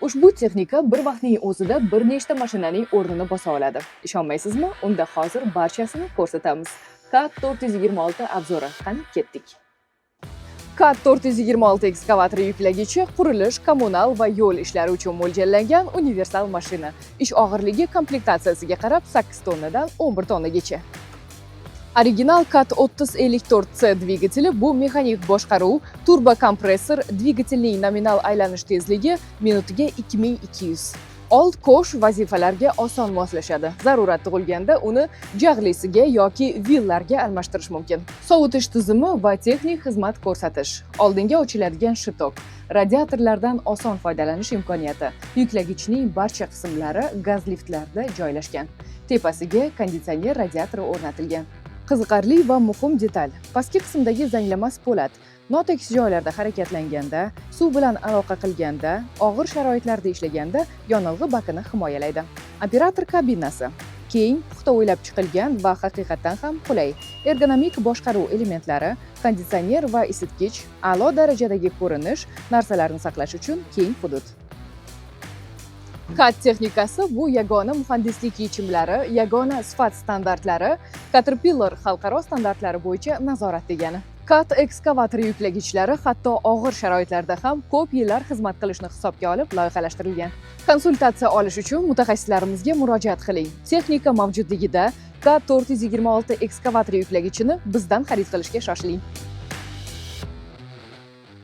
Ushbu texnika bir vaqtning o'zida bir nechta mashinaning o'rnini bosa oladi. Ishonmaysizmi? Unda hozir barchasini ko'rsatamiz. Cat 426 обзор i. Qani, ketdik. Cat 426 ekskavatori yuklagichi qurilish, kommunal va yo'l ishlari uchun mo'ljallangan universal mashina. Ish og'irligi komplektatsiyasiga qarab 8 tonnadan 11 tonnagacha. Original Cat 3054C dvigateli bu mexanik boshqaruv, turbo kompressor, dvigatelning nominal aylanish tezligi minutiga 2200. Old ковш vazifalarga oson moslashadi. Zarurat tug'ilganda uni jag'lisiga yoki villarga almashtirish mumkin. Sovutish tizimi va texnik xizmat ko'rsatish. Oldinga ochiladigan щиток, radiatorlardan oson foydalanish imkoniyati. Yuklagichning barcha qismlari gaz liftlarda joylashgan. Tepasiga konditsioner radiatori o'rnatilgan. Qiziqarli va muhim detal: pastki qismdagi zanglamas po'lat notekis joylarda harakatlanganda, suv bilan aloqa qilganda, og'ir sharoitlarda ishlaganda yonilg'i bakini himoyalaydi. Operator kabinasi keng, puxta o'ylab chiqilgan va haqiqatdan ham qulay. Ergonomik boshqaruv elementlari, konditsioner va isitgich, a'lo darajadagi ko'rinish, narsalarni saqlash uchun keng hudud. Cat texnikasi bu yagona muhandislik yechimlari, yagona sifat standartlari, Caterpillar xalqaro standartlari bo'yicha nazorat degani. Cat ekskavator yuklagichlari hatto og'ir sharoitlarda ham ko'p yillar xizmat qilishni hisobga olib loyihalashtirilgan. Konsultatsiya olish uchun mutaxassislarimizga murojaat qiling. Texnika mavjudligida Cat 426 ekskavator yuklagichini bizdan xarid qilishga shoshiling.